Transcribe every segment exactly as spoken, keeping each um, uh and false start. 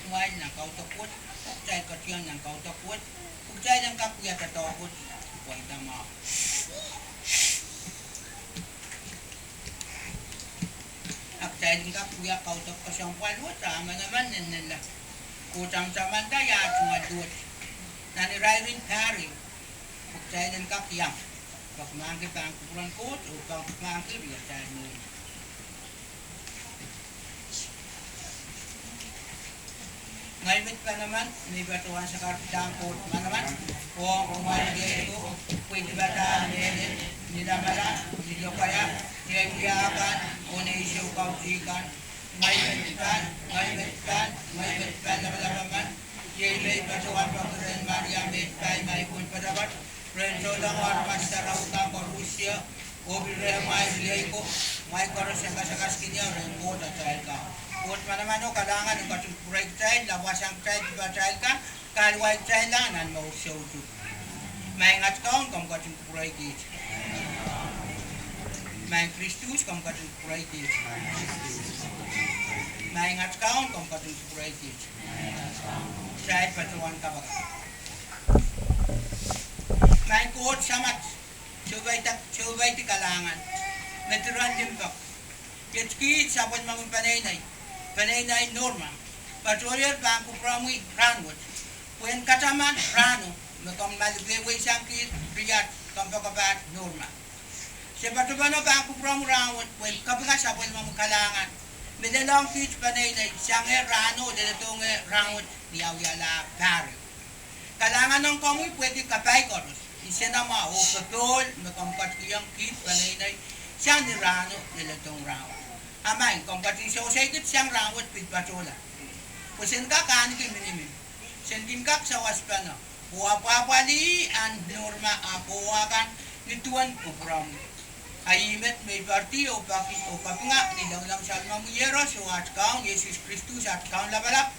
Mwail nan kaudok wet, pwe kitail ketieng nan kaudok wet, pwe kitail en kak wia doadoahk wet, pwe ih dahme a kitail en kak wia kaudok kesempwal wet, a manaman nennenla. Koht tamataman da ia tungoal wet nan irairin pahr, pwe kitail en kak iang, pahn mahkki pahn kupwuren Koht oh pahn mahkki riatail mour. Ngehi met manaman, me I patohwan sakarkihda Koht manaman, ong kumwail riei ko, pwe I patohwan mehlel ni lamalam, ni lokaia, ni wiakan, oh ni eisek kautih kan. Ngehi met pahn, ngehi met pahn, ngehi met pahn lapalap emen. Iei me I patohwan peki rehn Maria Meid pai, ma I pwon poatopoat, rehn souleng oh aramas sarawi kan koaros, oh pil rehmwail riei ko, kumwail koaros en kasakaskinie rehn Koht atail Kaun. Koht manaman oh kalahngan en ketin kupwurei kitail, lapwasang kitail, dipatail kan, kahluwa kitail nan mour soutuk. Maing at Kaun, komw ketin kupwurei kiht. Maing Kristus, komw ketin kupwurei kiht. Maing at Kaun, komw ketin kupwurei kiht. Kitail patohwan kapakap. Maing Koht Samat, Sohpaidi kalahngan, me diren limpoak, iet kiht sapwellimomwi peneinei, peneinei Norma, patohier pahn kupwuromwi rahnwet, pwehn kataman rahno me komw malipehweisang kiht riat, kompoakepaht Norma. Se patopano pahn kupwuromwi rahnwet pwehn kapinga sapwellimomwi kalahngan, me lelohng kiht peneinei sang eh rahno, leledohng eh rahnwet ni awiala pahr. Kalahngan ong komwi pwehki kapai koaros, nsenamwahu oh popohl me komw ketikihong kiht peneinei sang ni rahno, leledohng rahnwet. A maing, komw ketin sewesei kiht sang rahnwet pil patohla, pwe sen kak ahneki minimin, sen kin kak sawaspene, oh apwahpwalih ahn Norma ah kowa kan ni duwen kupwuromwi. A ih met me I poaridi oh peki oh kapinga ni lengileng sapwellimomwi Iehros oh at Kaun Iehsus Kristus, at Kaun Lapalap.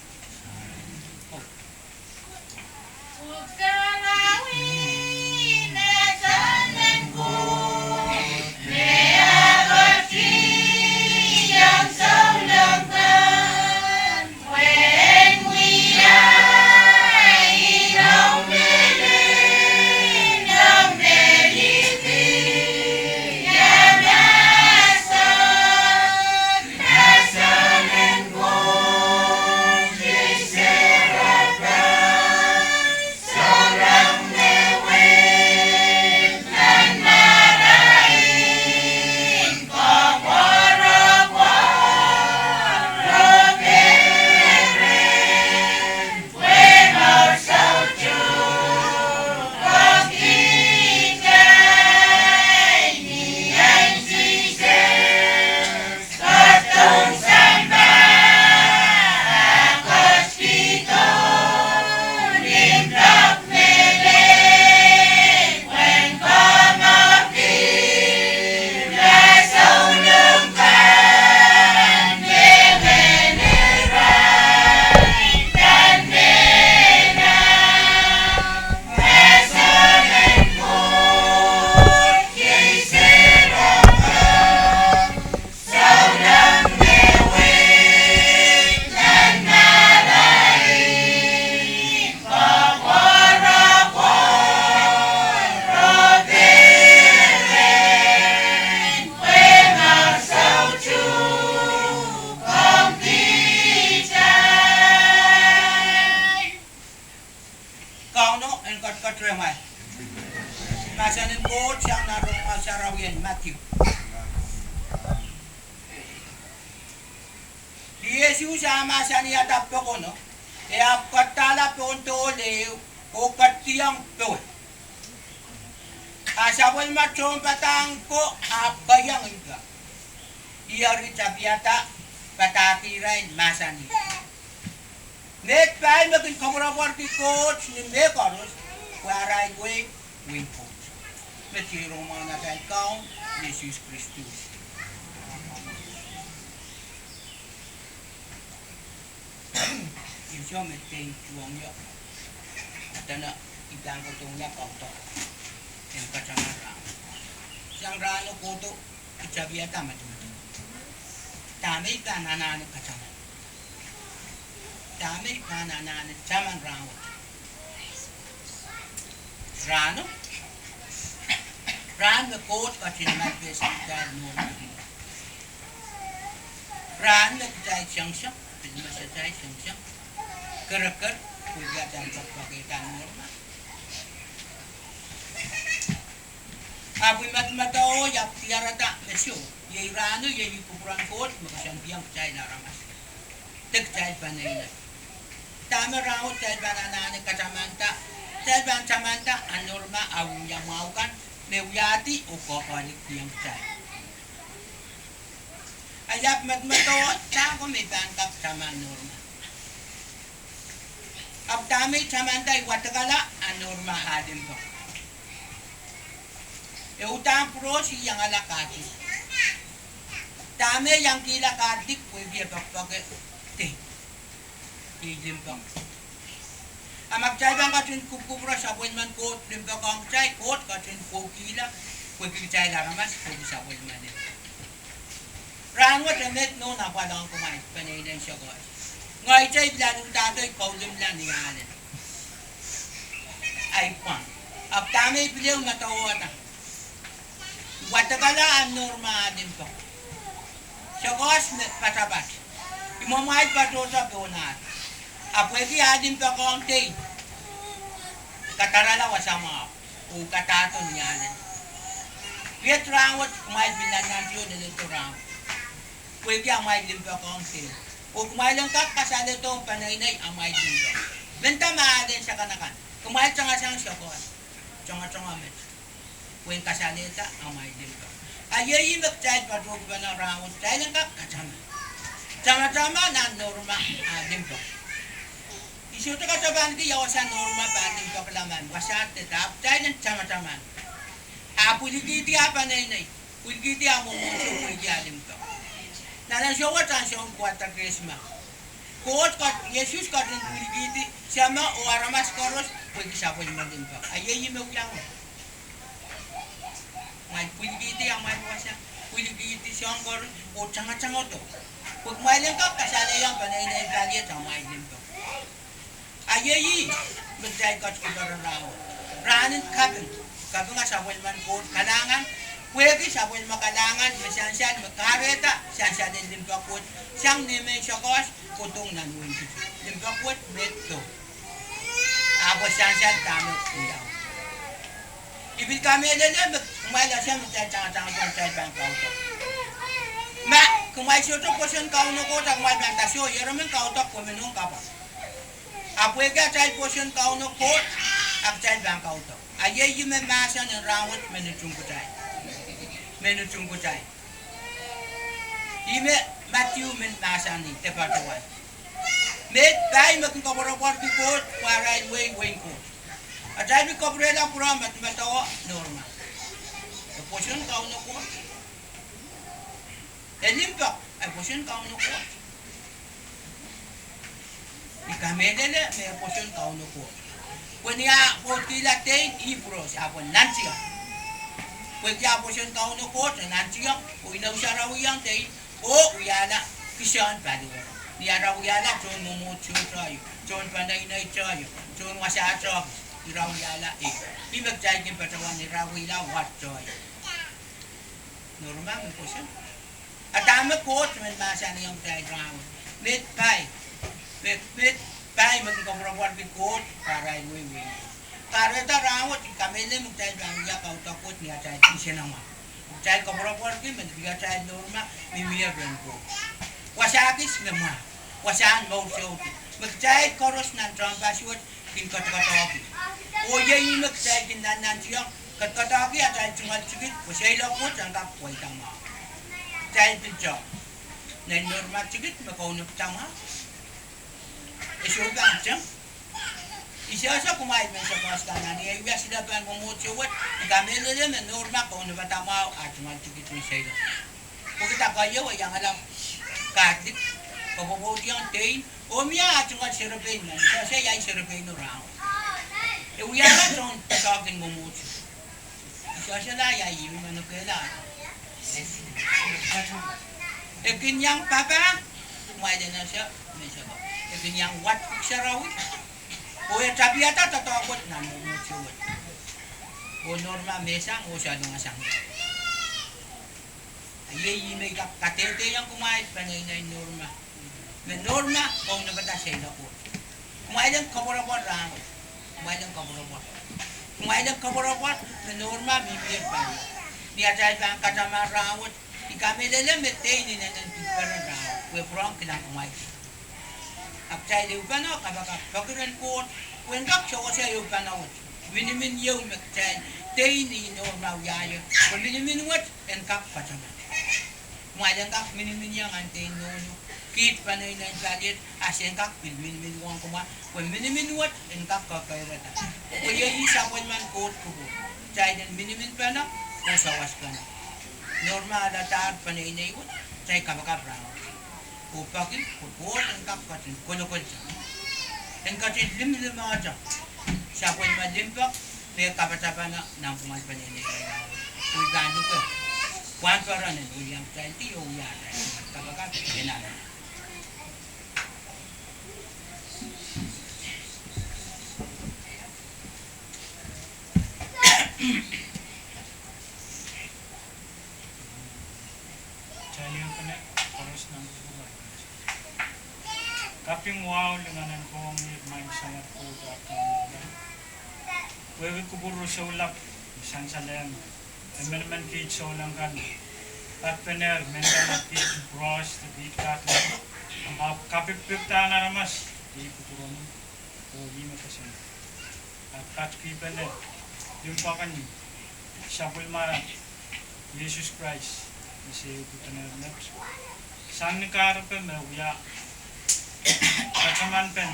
Kauno en ketiket rehmwail. Mahsen en Koht sang nan Rongamwahu Sarawi en Madiu. Iehsus ah mahsanihada pokono, e ahpw kadala pokon dohl ehu oh ketiong powe. A sapwellime tohnpadahk ko ahpw keiong mpomw. Ih eri tapihada padahkihrail, mahsanih: Meid pai me kin koapworopworki Koht ni mehkoaros, pwe arail wehi wehin Koht. Meid rongamwahu en atail Kaun Iehsus Kristus. Ihs me dehr tuhwong ie? Adene I pahn kohdohla kaudok en kataman rahn. Sang rahno kohdo, I tapihada medemedewe dahme I pahn anahne kataman. Dahme I pahn anahne taman rahnwet? Rahno, rahn me Koht ketin manifest kitail nohno. Rahn me kitail sengsen, pil me kitail sengsen, kereker, pwehki atail poakpoakehda nohno. Ahpw I medemedewe, I ahpw diarada me soh, iei rahno iei kupwuren Koht me koasoandiong kitail aramas de kitail peneinei. Dahme rahnwet kitail pahn anahne katamanda? Kitail pahn tamanda ahn nohno ah wia mwahu kan me wiahdi oh koakoahlihkiong kitail. A I ahpw medemedewe, dahkot me I pahn kak taman nohno. Ahpw dahme I tamanda? I wadekala ahn nohno ah limpoak. E uhdahn pwurohs, e iangala Catholic. Dahme e iangkihla Catholic? Pwehki e poakpoake dei, iei limpoak. A ma kitail pahn ketin kupwukupwure sapwellimen Koht limpoak ong kitail, Koht ketin pwukihla, pwehki kitail aramas pwehki sapwellimen. Rahnwet e met nohn apwal ong kumwail peneinei sekos. Ngehi tei pil aluhdahdo, I kaulimla ni ahlen. Ahi pwang. Ahpw dahme I pil ehu medewehda? I wadekala ahn nohno ah limpoak. Sekos me poatopoat, I mwomwail patohdo pohn ahl. A pwehki ah limpoak ong dei, kadarala wasa mwahu oh kadahdo ni ahlen. Riet rahnwet kumwail pil nannantihong leledo rahnwet pwehki amwail limpoak ong dei, oh kumwail en kak kasaledohng peneinei amwail limpoak. Mendahte me ahlen sakanakan, kumwail tangatang sekos, tangatang met pwehn kasalehda amwail limpoak. A iei ih me kitail patohkihpene rahnwet, kitail en kak katamanda, tamataman ahn nohno ah limpoak. I sohte katapaniki ia wasa nohno pahn limpoakla, ma wasaht de, ahpw kitail en tamataman. A pwilikihdi ah peneinei, pwilikihdi ah mwomwohdiso pwehki ah limpoak. Nan ansou wet, ansou en Kuada Krismas, Koht, Sises ketin pwilikihdi seme oh aramas koaros pwehki sapwellime limpoak. A iei ih me wiawi. Kumwail pwilikihdi amwail wasa, pwilikihdi soahng koaros oh tangatangodo, pwe kumwail en kak kasalehiong peneinei paliet amwail limpoak. A iei ih me kitail ketikihong rahnwet, rahn en kaping, kapinga sapwellimen Koht kalahngan, pwehki sapwellime kalahngan me sansal me kahrehda sansal en limpoak wet sang ni mehn sekos kohdohng nan wehin Sises. Limpoak wet me do, ahpw e sansal dahme wiawi. I pil kamehlele me kumwail ese me kitail tangatangodo me kitail pahn kaudok. Ma kumwail sohte pwoson Kauno Koht, a kumwail pahn nda, soh, I eremen kaudok pwe me nohn kapwa. A pwehki atail pwoson Kauno Koht, a kitail pahn kaudok. A iei ih me mahsen en rahnwet me nting kitail, me nting kitail. Ih me Madiu men mahsanih de patohwan: Meid pai me kin koapworopworki Koht, pwe arail wehi wehin Koht. Atail pil kapwurehla pwurehng medemedewe nohno. E pwoson Kauno Koht. E limpoak, e pwoson Kauno Koht. I kamehlele me e pwoson Kauno Koht. Pwe ni ah pwoudkihla dei, ih pwurohs, ahpw e nantihong. Pwehki ah pwoson Kauno Koht, e nantihong, oh inou sarawi ong dei, oh wiahla kisehn paliwar. Ni ara wiahla tohn mwomwohdiso tohio, tohn peneinei tohio, tohn wasa tohki, ira wiahla e. Ih me kitail kin patohwan ira wiahla wasa tohio. Nohno me pwoson. A dahme Koht men mahsanihong kitail rahnwet? Meid pai, meid, meid pai me kin koapworopworki Koht, pwe arail wehi wehin Koht. Kahrehda rahnwet I kamehlele me kitail pahn wia kaudok wet ni atail nsenamwahu. Kitail koapworopworki me ni atail nohno mihmi rehn Koht. Wasa kis me mwahu, wasahn mour soutuk, me kitail koaros nan tehnpas wet kin kadarodohki. Oh iei ih me kitail kin nannantihong, kadarodohki atail tungoal tikit pwe seiloak wet en kak pweida mwahu. Kitail pil tohk, nei nohno tikit me kaunopada mwahu. E soh pahn teng. I sehse kumwail mehn sekos kan, ni ei wia silepen mwomwohdiso wet, I kamehlele me nohno kaunopada mwahu ah tungoal tikit me seiloak. Pwehki da keieu e iangala Catholic, kopwopwoudiong dei, oh mie ah tungoal serepein men, I sehse ia I serepeino rahnwet. E wiahla tohn doadoahk en mwomwohdiso. I sehsela ia ih me manokehla. E kin iang papah, kumwail en ese, mehn sekos. E kin iang wad Pwuhk Sarawi, oh e tapiada doadoahk wet nan mwomwohdiso wet. Oh Norma mehsang oh salongasang. Iei ih me I kak kadehdehiong kumwail peneinei Norma. Me Norma kaunopada seiloak wet. Kumwail en koapworopwor rahnwet. Kumwail en koapworopwor. Kumwail en koapworopwor me Norma mihmi ie pali. Ni atail pahn kataman rahnwet, I kamehlele me dein inenen pil peren rahnwet, pwe pwurehng kilang kumwail. Ahpw kitail ehupene kapakap peki rehn Koht, pwe en kak sewese ehupene wet. Minimin ieu me kitail dein ih Norma wiahier, pwe minimin wet en kak kataman. Kumwail en kak miniminiong nan dein nohno, kiht peneinei paliet, a sen kak pil minimin ong kumwail, pwe minimin wet en kak kakairada. Pwe iei ih sapwellimen Koht kupwur, kitail en miniminpene oh sawaspene. Norma aladahr peneinei wet, kitail kapakap rahnwet. Oh peki pwe Koht en kak ketin kolokolda, en ketin limlimehte sapwellime limpoak me kapatapene nanpwungen peneinei rahnwet. Oh I pahn luke pwahn peren en wilian kitail di oh wia atail kapakap en anahne. Kitail ehupene koaros nan kupwur. Kaping wahu lingan en kohieng Maing Samat Koht, pwehki kupwur soulap, sansalehng emenemen kiht souleng kan, patpene mehn kan, kiht cross de kiht kahlap, ahpw kapikpikdahn aramas, ih kupwuren, oh ih me kesempwal. Ahpw katkihpene limpoak en sapwellimarail Sises Krais, me se ehupene met, sang ni kahrepe me wia katamanpen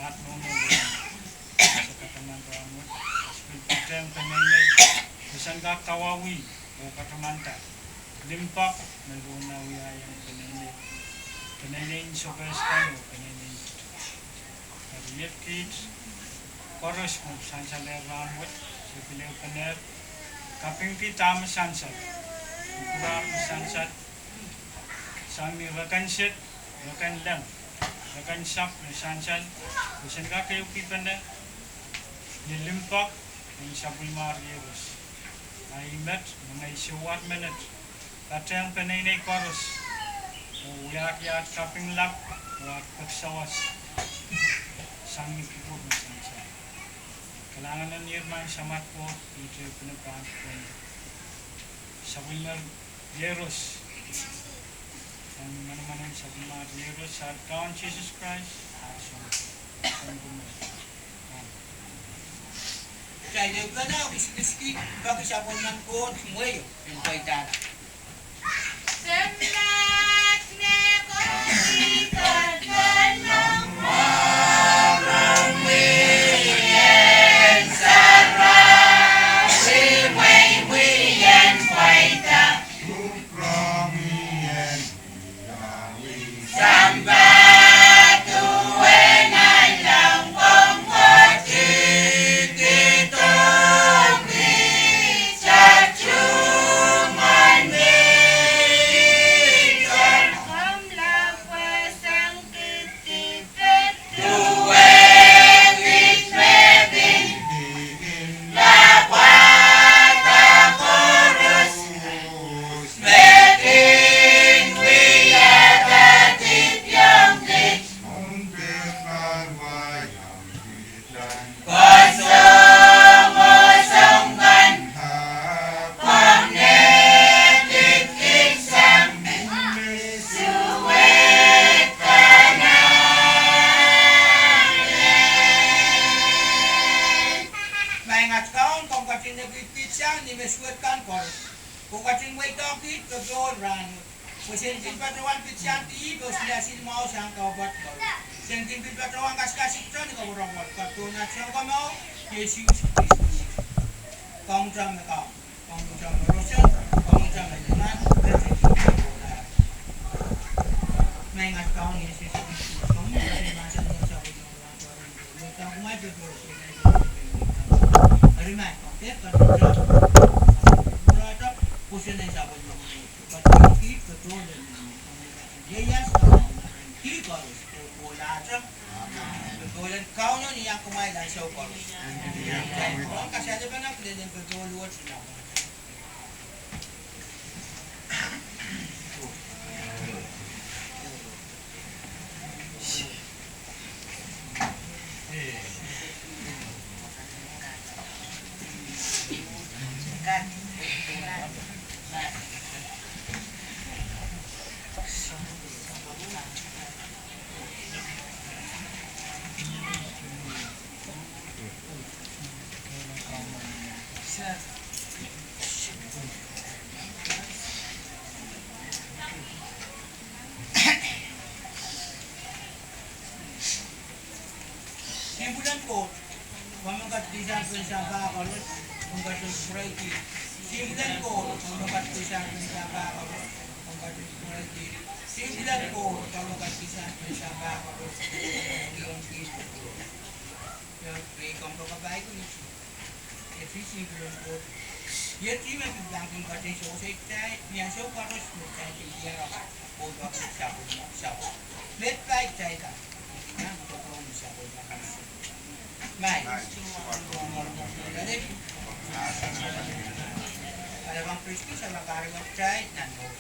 aht nohno, se kataman rahnwet, se pil patehng peneinei, pwe sen kak kawauwih oh katamanda limpoak me Norma wiahier, peneinei, peneinei en sokehs kan oh peneinei en pito. Eri iet kiht koaros me sansalehr rahnwet, se pil ehupene, kapingki dahme sansal, kupwur me sansal, sang ni reken sed, reken leng, reken sahpw me sansal, pwe sen kak ehukipene ni limpoak en sapwellimarail Iehros. A ih met me ngehi sohwar menet patehng peneinei koaros oh wiahki aht kaping lap oh aht pek sawas sang ni kupwur me sansal. Kalahngan en Maing Samat Koht, ihte pene pahn sapwellime Iehros, sang ni manaman en sapwellime Iehros, aht Kaun Sises Krais, aht Sounkomour. Amen. Kitail ehupene oh kiskis peki sapwellimen Koht mwehi en pweidala. Maing at Kaun, komw ketin epwiki sang ni me suwed kan koaros. Komw ketin weidehng kiht popohl rahnwet. Pwe sen kin patohwan pitsang dihp oh silasil mwahu sang kaupwoat koaros. Sen kin pil patohwan kaskasik tohn koapworopwor, kapwtohn at Sounkomour, Sises Kristus. Kaun Tamataman, Kaun Tamataman, Kaun Tamataman, Maing at Kaun Sises Kristus, komw mahsen ni sapwellime kumwail ansou koaros. Kitail pahn kasalepen lel en popohl wet nan Sihmpwul en Koht, komw men ketikihsang pwehn sampah koaros, komw ketin kupwurki. Sihmpwul en Koht, komw men ketikihsang pwehn sampah koaros, komw ketin kupwurki. Sihmpwul en Koht, komw men ketikihsang pwehn sampah koaros, komw ketin kupwurki. Ia, me komw pahn kapai kulis. Ia, sihmpwul en Koht. Ia, ihte me pil pahn kin ketin sewese kitail ni ansou koaros me kitail kin diarada Koht wahki sapwellime, sapwellime. Met pai kitail kan. Nan kokoun sapwellime kan. Mai. Pahn Kristus, pahn kahrehiong kitail nan mour.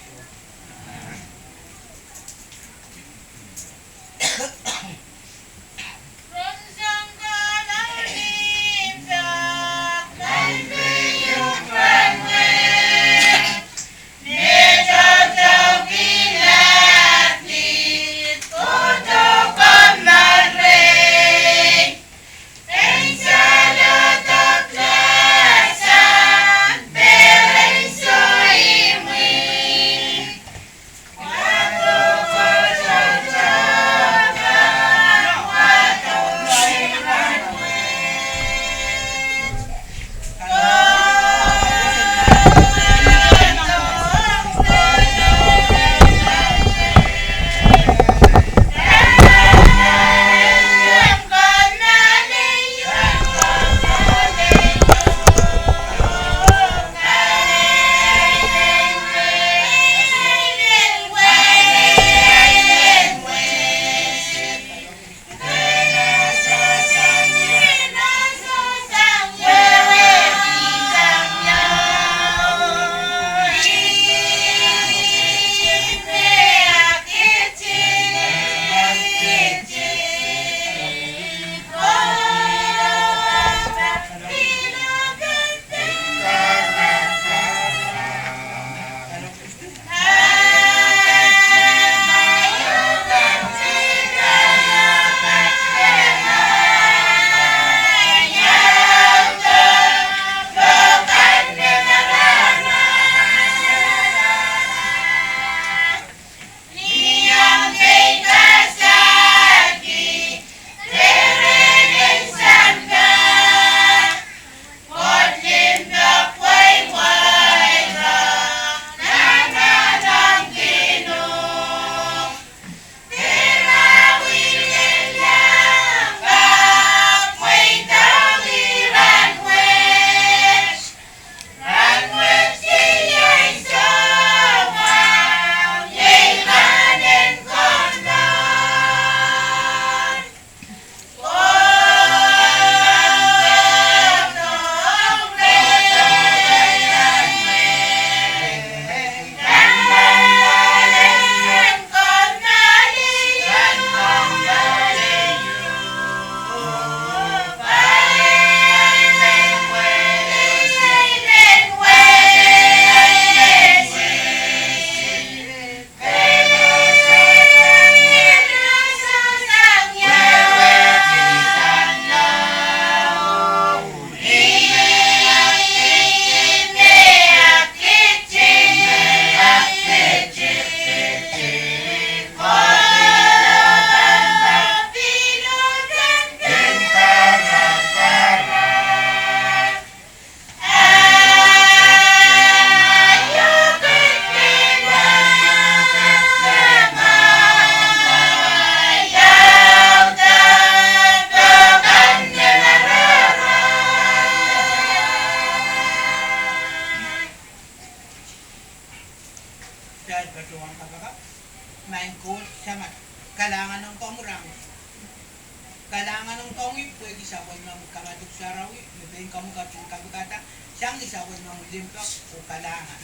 Komwi pwehki sapwellimomwi kamatik sarawi me pein komwi ketin kapikada sang ni sapwellimomwi limpoak oh kalahngan.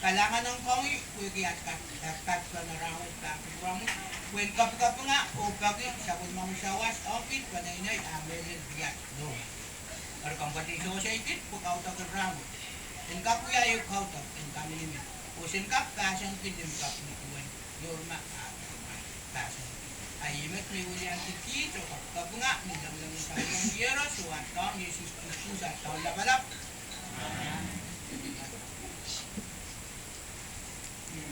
Kalahngan ong komwi pwehki at kak, kak, kak pahn rahn wet pahn kupwuromwi, pwehn kapikapinga oh peki sapwellimomwi sawas ong kiht peneinei ah mehlel wia nohno. Eri komw ketin sewese kiht pwe kaudok en rahn wet en kak wia ehu kaudok en kaminimin oh sen kak pahsanki limpoak ni duwen Norma ah Norma pahsanki. A ih met me I weliandi kiht oh kapikapinga ni lengileng en Sahm Iehros oh at Kaun Sises Kristus at Kaun Lapalap.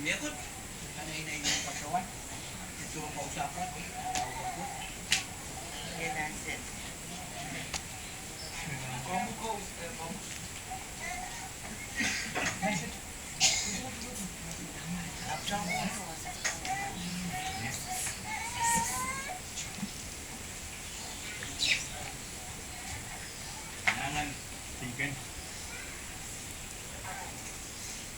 Mie Koht, peneinei mehn koasoan, e soh kousapw wet, kousapw wet. Nangan, Deacon.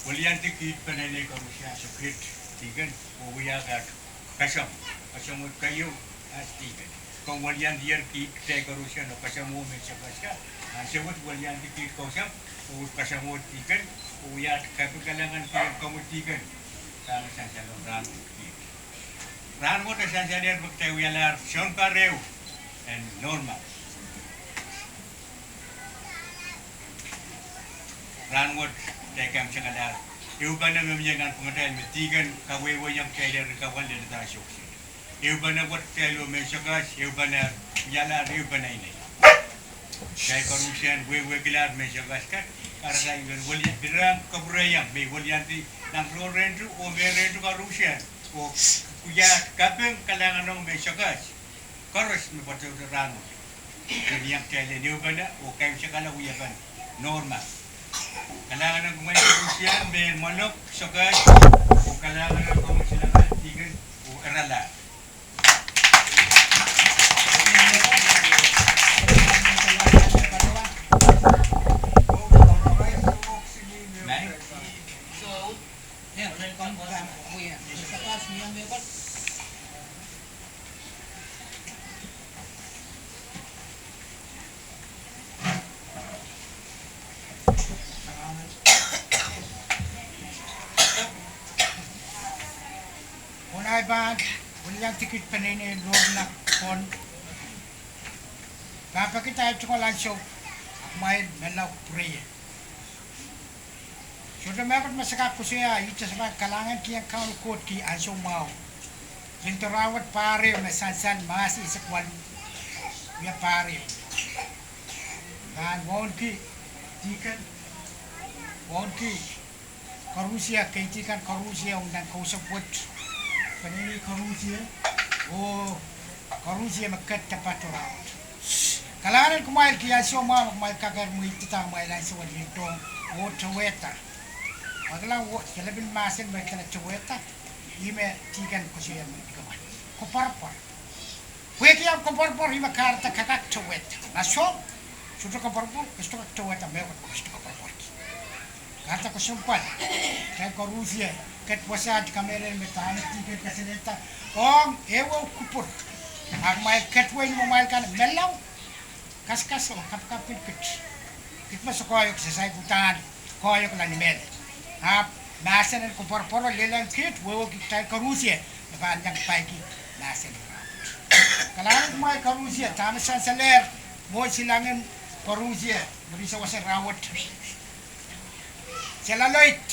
Weliandi kiht peneinei koaros ansou kiht, Deacon, oh wia kat kesempwal, kesempwal wet keieu, as Deacon. Komw weliandier kiht kitail koaros ansou kesempwal oh mehn sokehs ka. Ansou wet weliandi kiht kousapw oh kesempwal wet Deacon, oh wia kaping kalahngan keieu komwi Deacon. Dahme sansal ong rahn wet kiht. Rahn wet e sansalehr me kitail wialahr sounpar ehu en Norma. Rahn wet kitail kaimwisekalahr ehupene me mie nanpwungatail me Deacon kawehwehiong kitail eri kapwan lelehda ansou kiset. Ehupene wet kitail oh mehn sokehs, ehupene, wialahr ehupene inei. Kitail koaruhsie wehwehkilahr mehn sokehs kat, kahrehda I men weliandi, pil rahn kapwurehiong me I weliandi nan roh rehn tu oh mehn rehn tu koaruhsie, oh wia kaping kalahngan ong mehn sokehs koaros me patohdo rahn wet. Pil iang kitail en ehupene oh kaimwisekala wiepen Norma. Kalahngan ong kumwail koaruhsie, mehn mwahnok, sokehs, oh kalahngan ong komwi silangan, Deacon, oh iralahr. Mwohn ahi pahn weliandi kiht peneinei Norma pwon, pahn pekida ahi tungoal ansou, a kumwail menlau pwureie. Sohte mehkot me se kak koasoia, ihte se pahn kalahngankihong Kauno Koht ki ansou mwahu. Nin rahn wet pahr ehu me sansal Mahs eisek waluh, wia pahr ehu, pahn wauneki Deacon, wauneki koaruhsie, kei Deacon koaruhsie, oh nan kousapw wet, peneinei koaruhsie, oh koaruhsie me ket de patohdo rahn wet. Kalahngan en kumwail ki ansou mwahu me kumwail kakehr mweidida amwail ansou en lingdohng oh towehda. Mwakilang, oh delepin mahsen me dene towehda, ih me Deacon koasoia me I kapwa, koapworopwor. Pwehki ahmw koapworopwor, ih me kahrehda ke kak towehda. Ma soh, sohte koapworopwor, ke sohte kak towehda mehkot me ke sohte koapworopworki. Kahrehda kesempwal, kitail koaruhsie ket wasaht kamehlele me dahme Deacon kasalehda ong ehuehu kupwur. A kumwail ket wei ni amwail kan menlau, kaskas oh kapikapki kiht. Kiht me sokoahiek, se saik uhdahn koahiekla ni mehlel. Ahpw mahsen en koapworopwor lelohng kiht, wehwehki kitail koaruhsie me pahn iang paiki mahsen en Koht. Kalahngan en kumwail koaruhsie, dahme sansalehr mwohn silangin koaruhsie, mwuri sawasen rahn wet. Se loaloid,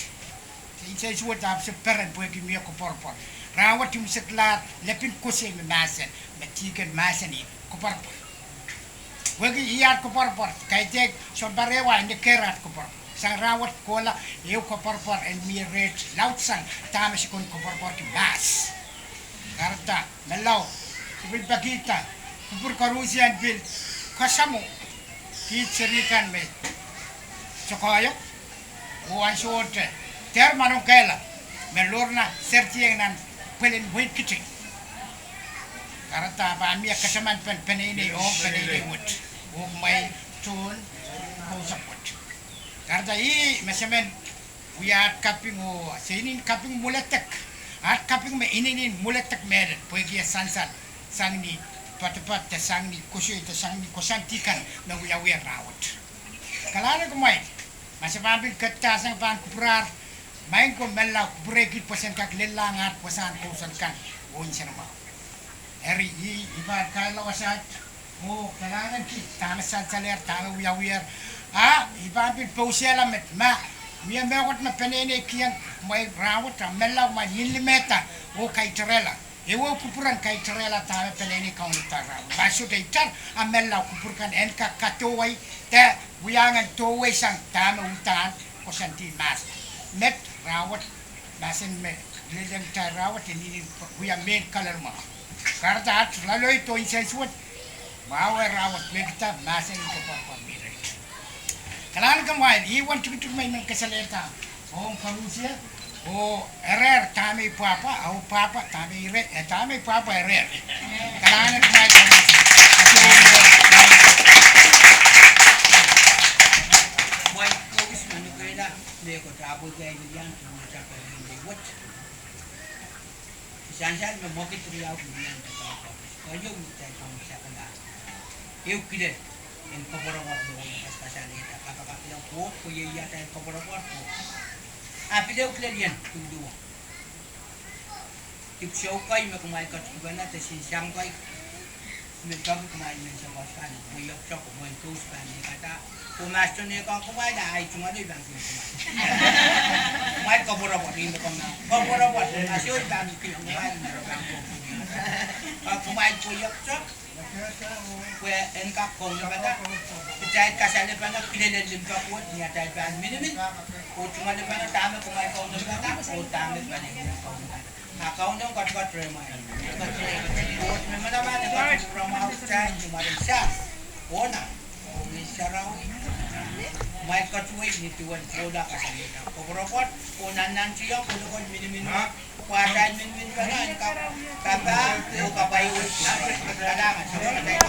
se insensuwed ahpw se peren pwehki mie koapworopwor. Rahn wet I mweseklahr lepin koasoi me mahsen, me Deacon mahsanih, koapworopwor. Pwehki ih at koapworopwor, kaidehk sounpar ehu e nekehr at koapworopwor. Sang rahn wet kohla ehu koapworopwor en mie reht laudsang dahme se kin koapworopworki mahs. Kahrehda menlau, I pil pekihda kupwur koaruhsie en pil kasamwo kiht serihkan me sokoahiek, oh ansowohte dehr manokehla me Lorna sertihieng nan pwelen wein Kiting. Kahrehda pahn mie kasamanpen peneinei ong peneinei wet, oh kumwail tohn kousapw wet. Kahrehda ih me se men wia at kaping, oh se inenen kaping mwoaledek. At kaping me inenen mwoaledek mehlel pwehki e sansal sang ni poadoapoad de sang ni koasoi de sang ni koasoandi kan me wiawi rahnwet. Kalahngan kumwail, ma se pahn pil ketidahsang pahn kupwurahr, maing ko, menlau kupwurehki pwe sen kak lellahng aht wasahn kousoan kan oh nsenamwahu. Eri, I, I pahn kailongala wasaht oh kalahnganki dahme sansalehr, dahme wiawiher. A I pahn pil pousehla met ma mie mehkot me peneineikihong kumwail rahnwet, a menlau kumwail minlimehda oh kaitarehla. Ehuehu kupwuren kaitarehla dahme peneinei kaunopadahr rahnwet. Ma sohte itar, a menlau kupwur kan en kak kadowei de wiahiong en dowehsang dahme uhdahn koasoandi mahs. Met rahnwet, mahsen me lelehng kitail rahnwet e nini wia mehn kaloalamwahu. Kahrehda aht loalloid oh nsensuwed, mwahu rahnwet, pwehki mahsen en koapworopwor mi reh. Kalahngan kumwail, ih uwen tikitik me I men kasalehda ong koarusie, oh erehr dahme I pwapwa, oh pwapwa dahme I re-, eh, dahme I pwapwa erehr. Kalahngan kumwail. Mwail koaros me nukeila mehkot, ahpw kaimwisekala tuhwong sapwellime wet. Sansal me mwekid riau me I men kasalehda, keieu me kitail pahn sapwellime ehu kilel en koapworopwor me I men kasalehda, kapakapki Koht pwe iei atail koapworopwor ko. A pil ehu kilel ien, pil duwen dipwisou kei me kumwail ketikipene de sinsang kei me peki kumwail men sapwellime pahn wia pwutak, mwein kous pahn mihkada. Ko ma sohte nehkong kumwail, a ahi tungoal I pahn kin kumwail. Kumwail koapworopwor, ih me kumwail koapworopwor, a sohte I pahn kin kumwail, me re pahn koapworopwor. Kumwail wia pwutak pwe en kak kaunopada, kitail kasalehda kilelen limpoak wet ni atail pahn minimin, oh tungoal limpoak dahme kumwail kaunopada oh dahme kumwail kaunopada. A Kauno ketiket rehmwail. Koht me manaman e ketiket rehmwail kitail ni mwaren Sahm, oh Ngehn Sarawi. Kumwail ketiket ni duwen kohla kasalehda koapworopwor oh nannantihong kolokol minimin wet, pwe atail miniminpene en kak papah oh kapwaiada. Kalahngan.